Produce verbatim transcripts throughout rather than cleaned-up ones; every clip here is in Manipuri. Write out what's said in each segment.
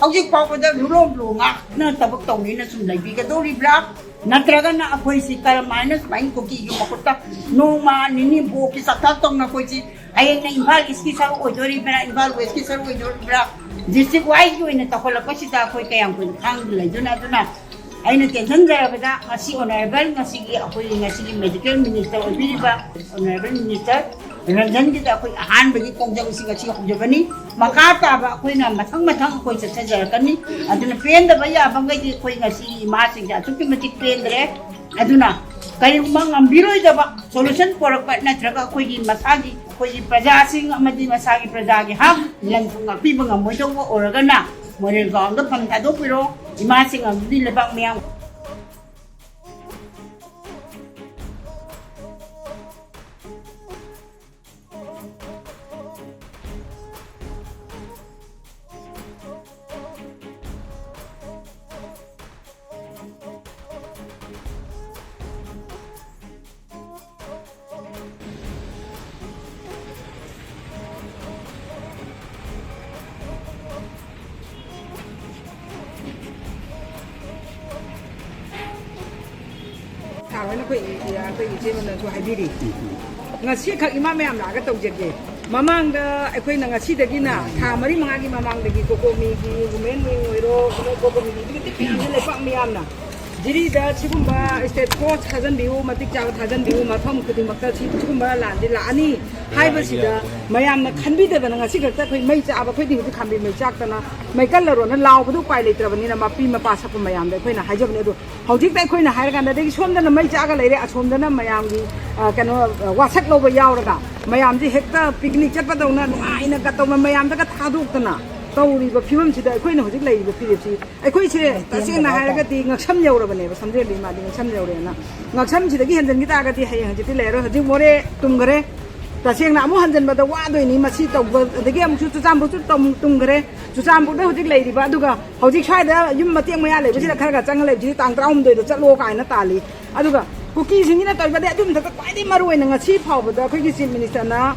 ꯍꯧꯖꯤꯛ ꯐꯥꯎꯕꯗ ꯂꯨꯂꯣꯡ ꯂꯨ ꯉꯥꯛꯅ ꯊꯕꯛ ꯇꯧꯅꯤꯅ ꯁꯨꯝ ꯂꯩꯕꯤꯒꯗꯧꯔꯤꯕ꯭ꯔꯥ? ꯅꯠꯇ꯭ꯔꯒꯅ ꯑꯩꯈꯣꯏꯁꯤ ꯀꯔꯝꯍꯥꯏꯅ ꯁꯨꯃꯥꯏꯅ ꯀꯨꯀꯤꯒꯤ ꯃꯈꯨꯠꯇ ꯅꯣꯡꯃ ꯅꯤꯅꯤ ꯕꯣꯛꯀꯤ ꯆꯥꯛꯊꯥꯛ ꯇꯧꯅ ꯑꯩꯈꯣꯏꯁꯤ ꯍꯌꯦꯡꯅ ꯏꯝꯐꯥꯜ ꯏꯁꯀꯤ ꯁꯔꯨꯛ ꯑꯣꯏꯗꯣꯔꯤꯕ꯭ꯔꯥ, ꯏꯝꯐꯥꯜ ꯋꯦꯁꯀꯤ ꯁꯔꯨꯛ ꯑꯣꯏꯗꯣꯔꯤꯕ꯭ꯔꯥ, ꯗꯤꯁꯇ꯭ꯔꯤꯛ ꯋꯥꯏꯁꯀꯤ ꯑꯣꯏꯅ ꯇꯧꯈꯠꯂꯛꯄꯁꯤꯗ ꯑꯩꯈꯣꯏ ꯀꯌꯥꯝ ꯀꯨꯏꯅ ꯈꯥꯡꯗꯨꯅ ꯂꯩꯗꯣꯏꯅꯣ? ꯑꯗꯨꯅ ꯑꯩꯅ ꯇꯦꯟꯁꯤꯟꯖꯔꯕꯗ ꯉꯁꯤ ꯑꯣꯅꯔꯦꯕꯜ, ꯉꯁꯤꯒꯤ ꯑꯩꯈꯣꯏꯒꯤ ꯉꯁꯤꯒꯤ ꯃꯦꯗꯤꯀꯦꯜ ꯃꯤꯅꯤꯁꯇꯔ ꯑꯣꯏꯕꯤꯔꯤꯕ ꯑꯣꯅꯔꯦꯕꯜ ꯃꯤꯅꯤꯁꯇꯔ ꯔꯟꯖꯟꯒꯤꯗ ꯑꯩꯈꯣꯏ ꯑꯍꯥꯟꯕꯒꯤ ꯈꯣꯡꯖꯪꯁꯤ ꯉꯁꯤ ꯍꯧꯖꯕꯅꯤ꯫ ꯃꯈꯥ ꯇꯥꯕ ꯑꯩꯈꯣꯏꯅ ꯃꯊꯪ ꯃꯊꯪ ꯑꯩꯈꯣꯏ ꯆꯠꯊꯖꯔꯛꯀꯅꯤ꯫ ꯑꯗꯨꯅ ꯄꯦꯟꯗꯕ ꯌꯥꯕꯈꯩꯗꯤ ꯑꯩꯈꯣꯏ ꯉꯁꯤ ꯏꯃꯥꯁꯤꯡꯁꯦ ꯑꯗꯨꯛꯀꯤ ꯃꯇꯤꯛ ꯄꯦꯟꯗ꯭ꯔꯦ꯫ ꯑꯗꯨꯅ ꯀꯔꯤꯒꯨꯝꯕ ꯉꯝꯕꯤꯔꯣꯏꯗꯕ ꯁꯣꯂꯨꯁꯟ ꯄꯣꯔꯛꯄ ꯅꯠꯇ꯭ꯔꯒ ꯑꯩꯈꯣꯏꯒꯤ ꯃꯁꯥꯒꯤ ꯑꯩꯈꯣꯏꯒꯤ ꯄ꯭ꯔꯖꯥꯁꯤꯡ ꯑꯃꯗꯤ ꯃꯁꯥꯒꯤ ꯄ꯭ꯔꯖꯥꯒꯤ ꯍꯛ ꯂꯟ ꯊꯨꯝ ꯉꯥꯛꯄꯤꯕ ꯉꯝꯃꯣꯏꯗꯧꯕ ꯑꯣꯏꯔꯒꯅ ꯃꯣꯔꯦꯜ ꯒ꯭ꯔꯥꯎꯟꯗ ꯐꯝ ꯊꯥꯗꯣꯛꯄꯤꯔꯣ꯫ ꯏꯃꯥꯁꯤꯡ ꯑꯃꯗꯤ ꯂꯩꯕꯥꯛ ꯃꯤꯌꯥꯝ ꯁꯥꯔ ꯍꯣꯏꯅ ꯑꯩꯈꯣꯏ, ꯑꯩꯈꯣꯏ ꯏꯆꯦ ꯃꯅꯁꯨ ꯍꯥꯏꯕꯤꯔꯤ꯫ ꯉꯁꯤꯈꯛ ꯏꯃꯥ ꯃꯌꯥꯝ ꯂꯥꯛꯑꯒ ꯇꯧꯖꯒꯦ꯫ ꯃꯃꯥꯡꯗ ꯑꯩꯈꯣꯏꯅ ꯉꯁꯤꯗꯒꯤꯅ ꯊꯥ ꯃꯔꯤ ꯃꯉꯥꯒꯤ ꯃꯃꯥꯡꯗꯒꯤ ꯀꯣꯀꯣꯃꯤꯒꯤ ꯋꯨꯃꯦꯟ ꯋꯤꯡ ꯑꯣꯏꯔꯣ, ꯀꯣꯀꯣꯃꯤꯒꯤ ꯑꯗꯨꯛꯀꯤ ꯃꯇꯤꯛ ꯃꯌꯥꯝꯁꯦ ꯂꯩꯕꯥꯛ ꯃꯤꯌꯥꯝꯅ ꯖꯤꯔꯤꯗ ꯁꯤꯒꯨꯝꯕ ꯁ꯭ꯇꯦꯠ ꯐꯣꯔꯁ ꯊꯥꯖꯟꯕꯤꯌꯨ, ꯃꯇꯤꯛ ꯆꯥꯕ ꯊꯥꯖꯟꯕꯤꯌꯨ, ꯃꯐꯝ ꯈꯨꯗꯤꯡꯃꯛꯇ ꯁꯤ, ꯁꯤꯒꯨꯝꯕ ꯂꯥꯟꯗꯤ ꯂꯥꯛꯑꯅꯤ ꯍꯥꯏꯕꯁꯤꯗ ꯃꯌꯥꯝꯅ ꯈꯟꯕꯤꯗꯗꯅ ꯉꯁꯤ ꯈꯛꯇ ꯑꯩꯈꯣꯏ ꯃꯩ ꯆꯥꯕ, ꯑꯩꯈꯣꯏꯗꯤ ꯍꯧꯖꯤꯛ ꯈꯥꯝꯕꯤ ꯃꯩ ꯆꯥꯛꯇꯅ ꯃꯩ ꯀꯜꯂꯔꯣꯅ ꯂꯥꯎꯕꯗꯨ ꯎꯄꯥꯏ ꯂꯩꯇ꯭ꯔꯕꯅꯤꯅ ꯃꯄꯤ ꯃꯄꯥ ꯁꯛꯄ ꯃꯌꯥꯝꯗ ꯑꯩꯈꯣꯏꯅ ꯍꯥꯏꯖꯕꯅꯤ꯫ ꯑꯗꯣ ꯍꯧꯖꯤꯛꯇ ꯑꯩꯈꯣꯏꯅ ꯍꯥꯏꯔꯀꯥꯟꯗ ꯑꯗꯒꯤ ꯁꯣꯝꯗꯅ ꯃꯩ ꯆꯥꯛꯑꯒ ꯂꯩꯔꯦ, ꯑꯁꯣꯝꯗꯅ ꯃꯌꯥꯝꯒꯤ, ꯑ, ꯀꯩꯅꯣ, ꯑ, ꯋꯥꯁꯛ ꯂꯧꯕ ꯌꯥꯎꯔꯒ ꯃꯌꯥꯝꯁꯤ ꯍꯦꯛꯇ ꯄꯤꯛꯅꯤꯛ ꯆꯠꯄꯗꯧꯅ ꯅꯨꯡꯉꯥꯏꯅ ꯀ-, ꯇꯧꯕ ꯃꯌꯥꯝꯗꯒ ꯊꯥꯗꯣꯛꯇꯅ ꯇꯧꯔꯤꯕ ꯐꯤꯕꯝꯁꯤꯗ ꯑꯩꯈꯣꯏꯅ ꯍꯧꯖꯤꯛ ꯂꯩꯔꯤꯕ ꯐꯤꯔꯦꯞꯁꯤ ꯑꯩꯈꯣꯏꯁꯦ ꯇꯁꯦꯡꯅ ꯍꯥꯏꯔꯒꯗꯤ ꯉꯛꯁꯝ ꯌꯧꯔꯕꯅꯦꯕ, ꯁꯝꯖꯦꯟꯕꯤ ꯏꯃꯥꯗꯤ ꯉꯛꯁꯝ ꯌꯧꯔꯦꯅ꯫ ꯉꯛꯁꯝꯁꯤꯗꯒꯤ ꯍꯦꯟꯖꯟꯈꯤ ꯇꯥꯔꯒꯗꯤ ꯍꯌꯦꯡ ꯍꯪꯆꯤꯠꯇꯤ ꯂꯩꯔꯔꯣꯏ꯫ ꯍꯧꯖꯤꯛ ꯃꯣꯔꯦ ꯇꯨꯝꯈꯔꯦ, ꯇꯁꯦꯡꯅ ꯑꯃꯨꯛ ꯍꯟꯖꯟꯕꯗ ꯋꯥꯗꯣꯏꯅꯤ꯫ ꯃꯁꯤ ꯇꯧꯕ, ꯑꯗꯒꯤ ꯑꯃꯨꯛꯁꯨ ꯆꯨꯔꯆꯥꯟꯄꯨꯔꯁꯨ ꯇꯝ-, ꯇꯨꯝꯈ꯭ꯔꯦ꯫ ꯆꯨꯔꯆꯥꯟꯄꯨꯔꯗ ꯍꯧꯖꯤꯛ ꯂꯩꯔꯤꯕ, ꯑꯗꯨꯒ ꯍꯧꯖꯤꯛ ꯁ꯭ꯋꯥꯏꯗ ꯌꯨꯝ ꯃꯇꯦꯛ ꯃꯌꯥ ꯂꯩꯕꯁꯤꯗ ꯈꯔ ꯈꯔ ꯆꯪꯉ ꯂꯩꯕꯁꯤꯗꯤ ꯇꯥꯡ ꯇꯔꯥꯍꯨꯝꯗꯣꯏꯗ ꯆꯠꯂꯣ ꯀꯥꯏꯅ ꯇꯥꯜꯂꯤ꯫ ꯑꯗꯨꯒ ꯀꯨꯀꯤꯁꯤꯡꯁꯤꯅ ꯇꯧꯔꯤꯕꯗꯤ ꯑꯗꯨ ꯃꯊꯛꯇ ꯈ꯭ꯋꯥꯏꯗꯒꯤ ꯃꯔꯨ ꯑꯣꯏꯅ ꯉꯁꯤ ꯐꯥꯎꯕꯗ ꯑꯩꯈꯣꯏꯒꯤ ꯆꯤꯐ ꯃꯤꯅꯤꯁꯇꯔꯅ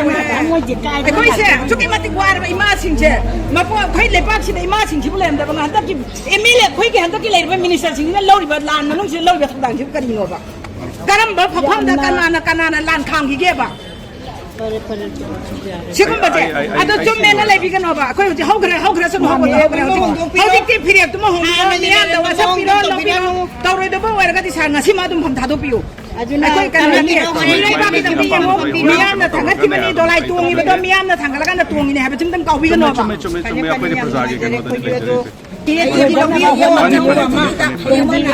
ꯌꯥꯔꯣꯏ ꯍꯥꯏꯕ꯫ ꯑꯩꯈꯣꯏꯁꯦ ꯑꯁꯨꯛꯀꯤ ꯃꯇꯤꯛ ꯋꯥꯔꯕ ꯏꯃꯥꯁꯤꯡꯁꯦ, ꯃꯄꯣ-, ꯑꯩꯈꯣꯏ ꯂꯩꯕꯥꯛꯁꯤꯗ ꯏꯃꯥꯁꯤꯡꯁꯤꯕꯨ ꯂꯩꯔꯝꯗꯕ ꯍꯟꯗꯛꯀꯤ ꯑꯦꯝ ꯑꯦꯜ ꯑꯦ, ꯑꯩꯈꯣꯏꯒꯤ ꯍꯟꯗꯛꯀꯤ ꯂꯩꯔꯤꯕ ꯃꯤꯅꯤꯁꯇꯔꯁꯤꯡꯁꯤꯅ ꯂꯧꯔꯤꯕ ꯂꯥꯟ ꯃꯅꯨꯡꯁꯤꯗ ꯂꯧꯔꯤꯕ ꯊꯧꯗꯥꯡꯁꯤꯕꯨ ꯀꯔꯤꯅꯣꯕ? ꯀꯔꯝꯕ ꯃꯐꯝꯗ ꯀꯅꯥꯅ, ꯀꯅꯥꯅ ꯂꯥꯟ ꯈꯥꯝꯈꯤꯒꯦꯕ? ꯁꯤꯒꯨꯝꯕꯁꯦ ꯑꯩ, ꯑꯩ, ꯑꯩ, ꯑꯗꯣ ꯑꯩ ꯆꯨꯝꯃꯦꯅ ꯁꯤꯒꯨꯝꯕ ꯂꯩꯕꯤꯒꯅꯣꯕ꯫ ꯑꯩꯈꯣꯏ ꯍꯧꯖꯤꯛ ꯍꯧꯈ꯭ꯔꯦ, ꯍꯧꯈ꯭ꯔꯦ, ꯁꯨꯝ ꯍꯧꯈ꯭ꯔꯦ, ꯍꯧꯈ꯭ꯔꯦ, ꯍꯧꯈ꯭ꯔꯦ꯫ ꯍꯧꯖꯤꯛꯇꯤ ꯐꯤꯔꯦꯞꯇꯨꯃ ꯍꯣꯡꯕꯤꯔꯣ, ꯃꯤꯌꯥꯝꯗ ꯋꯥꯁꯛꯄꯤꯔꯣ, ꯂꯧꯕꯤꯔꯣ꯫ ꯇꯧꯔꯣꯏꯗꯕ ꯑꯣꯏꯔꯒꯗꯤ ꯁꯥꯔ ꯉꯁꯤꯃꯛ ꯑꯗꯨꯝ ꯐꯝ ꯊꯥꯗꯣꯛꯄꯤꯌꯨ꯫ ꯑꯩꯈꯣꯏ ꯀꯩꯅꯣ ꯅꯠꯇꯦ꯫ ꯂꯩꯕꯥꯛꯀꯤꯗꯃꯛꯇ ꯌꯦꯡꯉꯣ꯫ ꯃꯤꯌꯥꯝꯅ ꯊꯥꯡꯒꯠꯈꯤꯕꯅꯤ, ꯗꯣꯂꯥꯏ ꯇꯣꯡꯉꯤꯕꯗꯣ ꯃꯤꯌꯥꯝꯅ ꯊꯥꯡꯒꯠꯂꯀꯥꯟꯗ ꯇꯣꯡꯉꯤꯅꯦ ꯍꯥꯏꯕꯁꯤꯃꯇꯪ ꯀꯥꯎꯕꯤꯒꯅꯣꯕ꯫ ꯆꯨꯝꯃꯦ, ꯆꯨꯝꯃꯦ, ꯆꯨꯝꯃꯦ꯫ ꯑꯩꯈꯣꯏꯗꯤ ꯄ꯭ꯔꯖꯥꯒꯤ ꯀꯩꯅꯣꯗꯗꯤ ꯂꯩꯖꯔꯤꯁꯦ꯫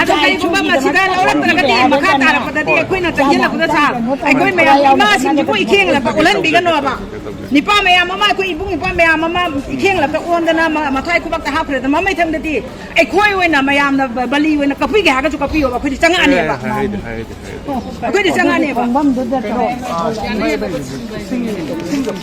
ꯑꯗꯣ ꯀꯔꯤꯒꯨꯝꯕ ꯃꯁꯤꯗ ꯂꯧꯔꯛꯇ꯭ꯔꯒꯗꯤ ꯃꯈꯥ ꯇꯥꯔꯛꯄꯗꯗꯤ ꯑꯩꯈꯣꯏꯅ ꯆꯪꯁꯤꯜꯂꯛꯄꯗ ꯁꯥꯔ, ꯑꯩꯈꯣꯏ ꯃꯌꯥꯝ ꯏꯃꯥꯁꯤꯡꯁꯤꯕꯨ ꯏꯈꯦꯡꯂꯛꯇ ꯑꯣꯜꯍꯟꯕꯤꯒꯅꯣꯕ꯫ ꯅꯤꯄꯥ ꯃꯌꯥꯝ ꯑꯃ, ꯑꯩꯈꯣꯏ ꯏꯕꯨꯡ ꯏꯄ꯭ꯋꯥ ꯃꯌꯥꯝ ꯑꯃ ꯏꯈꯦꯡꯂꯛꯇ ꯑꯣꯟꯗꯅ ꯃ-, ꯃꯊ꯭ꯋꯥꯏ ꯈꯨꯕꯛꯇ ꯍꯥꯞꯈ꯭ꯔꯦꯗꯅ, ꯃꯃꯩꯊꯪꯗꯗꯤ ꯑꯩꯈꯣꯏ ꯑꯣꯏꯅ ꯃꯌꯥꯝꯅ ꯕ-, ꯕꯂꯤ ꯑꯣꯏꯅ ꯀꯞꯄꯤꯒꯦ ꯍꯥꯏꯔꯒꯁꯨ ꯀꯞꯄꯤꯌꯣꯕ, ꯑꯩꯈꯣꯏꯗꯤ ꯆꯪꯉꯛꯑꯅꯦꯕ꯫ ꯑꯩꯈꯣꯏꯗꯤ ꯆꯪꯉꯛꯑꯅꯦꯕ꯫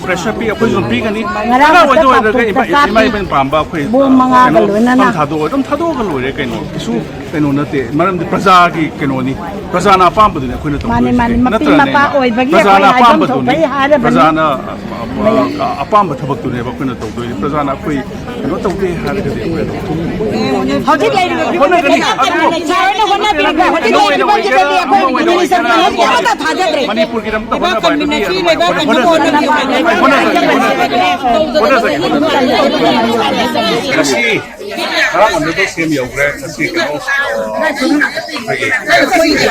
ꯄ꯭ꯔꯦꯁꯔ ꯄꯤ, ꯑꯩꯈꯣꯏꯁꯨ ꯑꯗꯨꯝ ꯄꯤꯒꯅꯤ꯫ ꯉꯔꯥꯡ ꯗꯔꯀꯥꯔ ꯑꯣꯏꯗ ꯑꯣꯏꯗ꯭ꯔꯒ ꯏꯃꯥ, ꯏꯃꯥ ꯏꯕꯦꯟ ꯄꯥꯝꯕ ꯑꯩꯈꯣꯏ, ꯕꯣꯝ ꯑ, ꯃꯉꯥꯒ ꯀꯩꯅꯣ, ꯂꯣꯏꯅꯅ꯫ ꯐꯝ ꯊꯥꯗꯣꯛꯑꯒ ꯑꯗꯨꯝ ꯊꯥꯗꯣꯛꯑꯒ ꯂꯣꯏꯔꯦ ꯀꯩꯅꯣ꯫ ꯀꯩꯁꯨ ꯀꯩꯅꯣ ꯅꯠꯇꯦ꯫ ꯃꯔꯝꯗꯤ ꯄ꯭ꯔꯖꯥꯒꯤ ꯀꯩꯅꯣꯅꯤ꯫ ꯄ꯭ꯔꯖꯥꯅ ꯑꯄꯥꯝꯕꯗꯨꯅꯤ ꯑꯩꯈꯣꯏꯅ ꯃꯥꯅꯤ, ꯇꯧꯗꯣꯏꯁꯦ꯫ ꯃꯥꯅꯤ꯫ ꯃꯄꯤ ꯅꯠꯇ꯭ꯔꯅꯦ? ꯃꯄꯥ ꯑꯣꯏꯕꯒꯤ ꯄ꯭ꯔꯖꯥꯅ ꯑꯩꯈꯣꯏ ꯍꯥꯏꯐꯝ ꯑꯄꯥꯝꯕꯗꯨꯅꯤ꯫ ꯊꯣꯛꯄ ꯑꯩ ꯍꯥꯏꯔꯕꯅꯤ꯫ ꯄ꯭ꯔꯖꯥꯅ, ꯑ, ꯑ, ꯑꯄꯥꯝꯕ ꯊꯕꯛꯇꯨꯅꯦꯕ ꯑꯩꯈꯣꯏꯅ ꯇꯧꯗꯣꯏꯁꯦ꯫ ꯄ꯭ꯔꯖꯥꯅ ꯑꯩꯈꯣꯏ ꯀꯩꯅꯣ ꯇꯧꯗꯦ ꯍꯥꯏꯔꯒꯗꯤ ꯑꯩꯈꯣꯏ ꯑꯗꯨꯝ ꯍꯧꯖꯤꯛ ꯂꯩꯔꯤꯕ ꯐꯤꯕꯝꯗ ꯍꯣꯠꯅꯒꯅꯤ꯫ ꯁꯥꯔ ꯍꯣꯏꯅ ꯍꯣꯠꯅꯕꯤꯔꯤꯕ꯭ꯔꯥ? ꯍꯧꯖꯤꯛ ꯂꯩꯔꯤꯕ ꯐꯤꯕꯝꯁꯤꯗꯗꯤ ꯑꯩꯈꯣꯏ ꯃꯅꯤꯄꯨꯔꯒꯤꯗꯃꯛꯇ ꯍꯣꯠꯅꯕ ꯍꯥꯏꯕꯗꯤ ꯍꯣꯠꯅꯖꯒꯦ, ꯍꯣꯠꯅꯖꯒꯦ, ꯍꯣꯠꯅꯖꯒꯦ꯫ ꯉꯁꯤ ꯉꯔꯥꯡ ꯑꯣꯟꯗ ꯁꯦꯝ ꯌꯧꯈ꯭ꯔꯦ꯫ ꯉꯁꯤ ꯀꯩꯅꯣ, ꯑꯩꯈꯣꯏꯒꯤ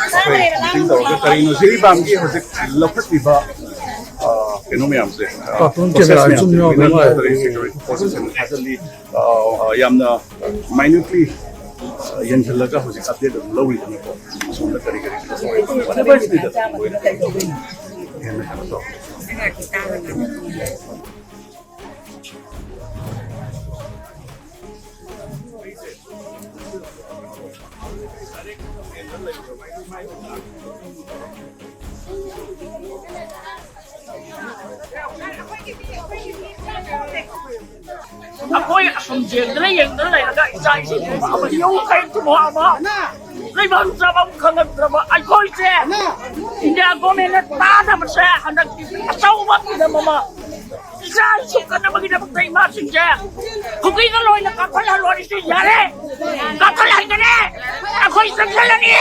ꯑꯩꯈꯣꯏ meeting ꯇꯧꯔꯒ ꯀꯔꯤꯅꯣ ꯖꯤꯔꯤꯕꯥꯝꯒꯤ ꯍꯧꯖꯤꯛ ꯂꯧꯈꯠꯂꯤꯕ, ꯑ, ꯀꯩꯅꯣ ꯃꯌꯥꯝꯁꯦ, ꯑ, ꯄꯥꯈꯪ process ꯀꯦꯔꯥ ꯁꯨꯝ ꯃꯌꯥꯝꯁꯦ, ꯌꯥꯎꯕ ꯃꯥꯜꯂꯦ꯫ Military security forces ꯑꯃ ꯊꯥꯖꯤꯜꯂꯤ꯫ ꯑ, ꯑ, ꯌꯥꯝꯅ minutely, ꯑ, ꯌꯦꯡꯁꯤꯜꯂꯒ ꯍꯧꯖꯤꯛ update ꯑꯗꯨꯝ ꯂꯧꯔꯤꯗꯅꯀꯣ꯫ ꯑꯁꯣꯝꯗ ꯀꯔꯤ ꯀꯔꯤ ꯍꯦꯟꯅ ꯀꯩꯅꯣ ꯇꯧ꯫ ꯑꯩꯈꯣꯏ ꯑꯁꯨꯝ ꯌꯦꯡꯗꯅ ꯌꯦꯡꯗꯅ ꯂꯩꯔꯒ ꯏꯆꯥ ꯏꯁꯨ ꯊꯨꯝꯕ ꯑꯃ, ꯌꯨꯝ ꯀꯩ ꯊꯨꯝꯕ ꯑꯃ, ꯂꯩꯐꯝ ꯆꯥꯐꯝ ꯈꯪꯉꯛꯇ꯭ꯔꯕ ꯑꯩꯈꯣꯏꯁꯦ ꯏꯟꯗꯤꯌꯥ ꯒꯣꯔꯃꯦꯟꯅ ꯇꯥꯗꯕꯁꯦ ꯍꯟꯗꯛꯇꯤ ꯑꯆꯧꯕ ꯐꯤꯂꯝ ꯑꯃ ꯏꯆꯥ ꯏꯁꯨ ꯀꯟꯅꯕꯒꯤꯗꯃꯛꯇ ꯏꯃꯥꯁꯤꯡꯁꯦ ꯀꯨꯀꯤꯒ ꯂꯣꯏꯅ ꯀꯥꯞꯊꯠꯍꯜꯂꯣ ꯍꯥꯏꯁꯤ ꯌꯥꯔꯦ, ꯀꯥꯞꯊꯠꯍꯟꯒꯅꯤ, ꯑꯩꯈꯣꯏ ꯆꯪꯁꯤꯜꯂꯅꯤ꯫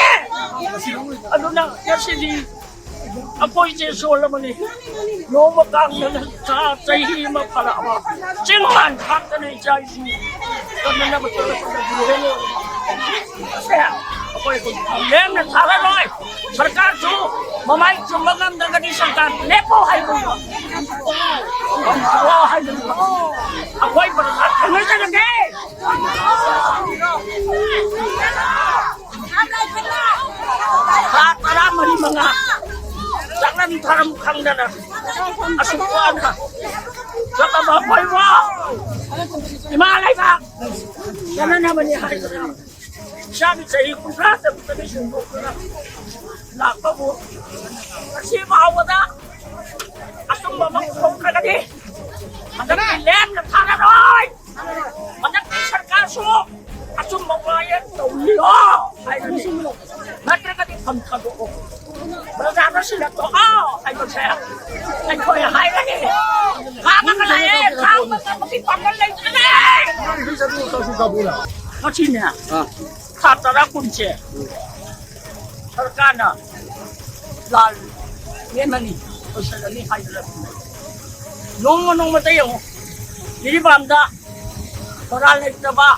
ꯑꯗꯨꯅ ꯉꯁꯤꯗꯤ ꯑꯩꯈꯣꯏꯁꯦ ꯁꯣꯜꯂꯕꯅꯤ꯫ ꯅꯣꯡꯃ ꯀꯥꯡꯗꯅ ꯆꯥ ꯆꯍꯤ ꯑꯃ ꯐꯔꯛꯑꯕ ꯆꯤꯡ ꯃꯥꯟ ꯈꯥꯛꯇꯅ ꯏꯆꯥ ꯏꯁꯨ ꯀꯟꯅꯅꯕ ꯆꯠꯂꯛꯄꯗ ꯂꯣꯏꯔꯦ, ꯂꯣꯏꯔꯦ꯫ ꯑꯩꯈꯣꯏ ꯂꯦꯝꯅ ꯊꯥꯔꯔꯣꯏ꯫ ꯁꯔꯀꯥꯔꯁꯨ ꯃꯃꯥꯏ ꯆꯨꯝꯕ ꯉꯝꯗ꯭ꯔꯒꯗꯤ ꯁꯔꯀꯥꯔ ꯂꯦꯞꯄꯣ ꯍꯥꯏꯕ꯫ ꯑꯩꯈꯣꯏ ꯄ꯭ꯔꯖꯥ ꯈꯪꯅꯖꯔꯒꯦ꯫ ꯊꯥ ꯇꯔꯥꯃꯔꯤ ꯃꯉꯥ ꯆꯠꯅꯕꯤ ꯊꯧꯔꯝ ꯈꯪꯗꯅ ꯑꯁꯨꯛ ꯋꯥꯅ ꯆꯠꯂꯕ ꯑꯩꯈꯣꯏꯕꯨ ꯏꯃꯥ ꯂꯩꯕꯥꯛ ꯆꯠꯅꯅꯕꯅꯤ ꯍꯥꯏꯗꯅ ꯏꯁꯥꯒꯤ ꯆꯍꯤ ꯀꯨꯟꯊ꯭ꯔꯥ ꯇꯔꯨꯛꯇꯒꯤ ꯁꯦꯝꯗꯣꯛꯇꯨꯅ ꯂꯥꯛꯄꯕꯨ ꯉꯁꯤ ꯐꯥꯎꯕꯗ ꯑꯆꯨꯝꯕ ꯑꯃ ꯐꯣꯡꯈ꯭ꯔꯒꯗꯤ ꯍꯟꯗꯛꯇꯤ ꯂꯦꯝꯅ ꯊꯥꯔꯔꯣꯏ꯫ ꯍꯟꯗꯛꯇꯤ ꯁꯔꯀꯥꯔꯁꯨ ꯑꯆꯨꯝꯕ ꯋꯥꯌꯦꯜ ꯇꯧꯕꯤꯌꯣ ꯍꯥꯏꯕꯅꯤ꯫ ꯅꯠꯇ꯭ꯔꯒꯗꯤ ꯐꯝ ꯊꯥꯗꯣꯛꯑꯣ꯫ ꯄ꯭ꯔꯖꯥꯗ ꯁꯤꯟꯅꯊꯣꯛꯑꯣ ꯍꯥꯏꯕꯁꯦ ꯑꯩꯈꯣꯏ ꯍꯥꯏꯔꯅꯤ꯫ ꯈꯥꯡꯉꯒ ꯂꯥꯛꯑꯦ, ꯈꯥꯡꯕ ꯉꯝꯕꯒꯤ ꯄꯥꯡꯒꯜ ꯂꯩꯇ꯭ꯔꯦ꯫ ꯃꯁꯤꯅꯦ, ꯊꯥ ꯇꯔꯥ ꯀꯨꯟꯁꯦ ꯁꯔꯀꯥꯔꯅ ꯂꯥꯜ ꯂꯦꯝꯃꯅꯤ, ꯂꯣꯏꯁꯤꯜꯂꯅꯤ ꯍꯥꯏꯗꯅ ꯅꯣꯡꯃ ꯅꯣꯡꯃꯇ ꯌꯦꯡꯉꯨ, ꯖꯤꯔꯤꯕꯥꯝꯗ ꯃꯔꯥꯜ ꯂꯩꯇꯕ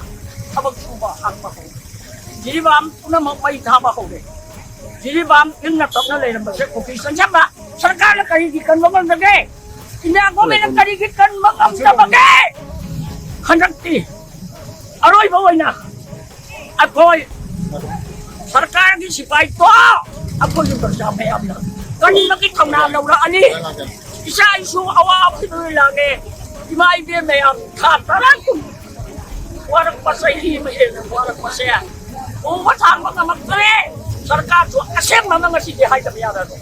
ꯊꯕꯛ ꯁꯨꯕ ꯍꯥꯡꯕ ꯍꯧꯔꯦ꯫ ꯖꯤꯔꯤꯕꯥꯝ ꯄꯨꯝꯅꯃꯛ ꯃꯩ ꯊꯥꯕ ꯍꯧꯔꯦ꯫ ꯖꯤꯔꯤꯕꯥꯝ ꯏꯪꯅ ꯇꯞꯅ ꯂꯩꯔꯝꯕꯁꯦ ꯀꯨꯀꯤ ꯆꯪꯁꯤꯟꯕ ꯁꯔꯀꯥꯔꯅ ꯀꯔꯤꯒꯤ ꯀꯟꯕ ꯉꯝꯗꯒꯦ? ꯏꯟꯗꯤꯌꯥ ꯒꯣꯔꯃꯦꯟꯅ ꯀꯔꯤꯒꯤ ꯀꯟꯕ ꯉꯝꯗꯕꯒꯦ? ꯍꯟꯗꯛꯇꯤ ꯑꯔꯣꯏꯕ ꯑꯣꯏꯅ ꯑꯩꯈꯣꯏ ꯁꯔꯀꯥꯔꯒꯤ ꯁꯤꯐꯥꯏꯗꯣ ꯑꯩꯈꯣꯏꯒꯤ ꯄ꯭ꯔꯖꯥ ꯃꯌꯥꯝꯅ ꯀꯟꯕꯒꯤ ꯊꯧꯅꯥ ꯂꯧꯔꯛꯑꯅꯤ꯫ ꯏꯆꯥ ꯏꯁꯨ ꯑꯋꯥꯕ ꯂꯣꯏ ꯂꯥꯛꯑꯦ꯫ ꯏꯃꯥ ꯏꯕꯦꯟ ꯃꯌꯥꯝ ꯊꯥ ꯇꯔꯥ ꯀꯨꯟ ꯋꯥꯔꯛꯄ, ꯆꯍꯤ ꯑꯃ ꯍꯦꯟꯅ ꯋꯥꯔꯛꯄꯁꯦ ꯎꯕ ꯊꯥꯡꯕ ꯉꯝꯃꯛꯇ꯭ꯔꯦ꯫ ꯁꯔꯀꯥꯔꯁꯨ ꯑꯁꯦꯡꯕ ꯑꯃ ꯉꯁꯤꯗꯤ ꯍꯥꯏꯗꯕ ꯌꯥꯔꯔꯣꯏ꯫